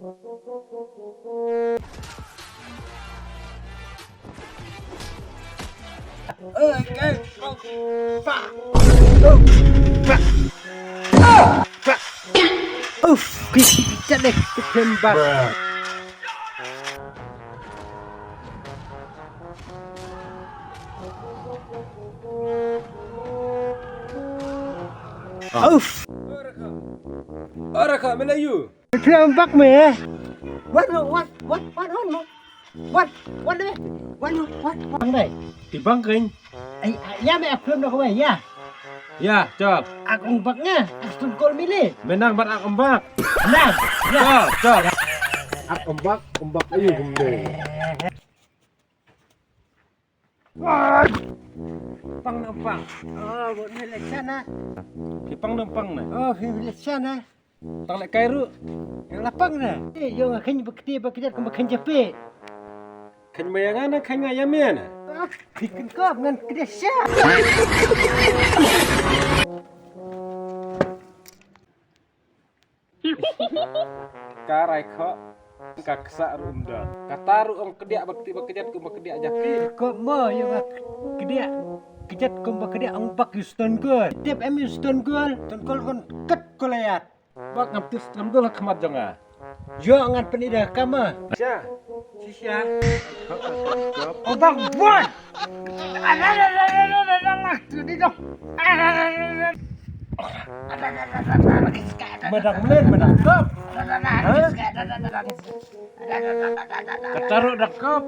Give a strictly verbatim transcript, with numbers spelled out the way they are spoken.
Okay, fuck. Uff, kita deh, kita tembak. Uff. Ora ka, Melayu. Khlem bak me. Wan, wan, wan, wan, wan, wan. Wan, wan, wan, wan, wan, wan. Bang dai. Ti bang keng. Ai, ai, ïa me, khlem na kawei, ïa. Ïa, chal. Ak ong bak nga, ak Stone Cold Mili. Menang bad ak ong bak. Menang. Chal, chal. Ak ong bak, ong bak ayu gumde. Pang na pang. Oh, buat ni election na. Ki pang na pang na. Oh, ki election na. Tang leh kai ruh. Yang lapang na. Eh, yo nga khein bakti bakjat kum khein japi. Khein maya nga na khein nga yamia na. Ah, ki ken kop ngan kdesha. Ka rai kho, ka ksa ruh um don. Kata ruh ong kdiah bakti bakjat kum kdiah japi. Ko mo yo bak kdiah kjat kum kdiah ong bak yu Stone Cold. Tip em yu Stone Cold. Stone Cold kon kat Goliath. Bak ngam tis ngam dul khmat jong nga. Yo ngan peni dah kama. Sha. Shisha. Oh bang buat. Madang melen madang kop. Kata ruh dah kop.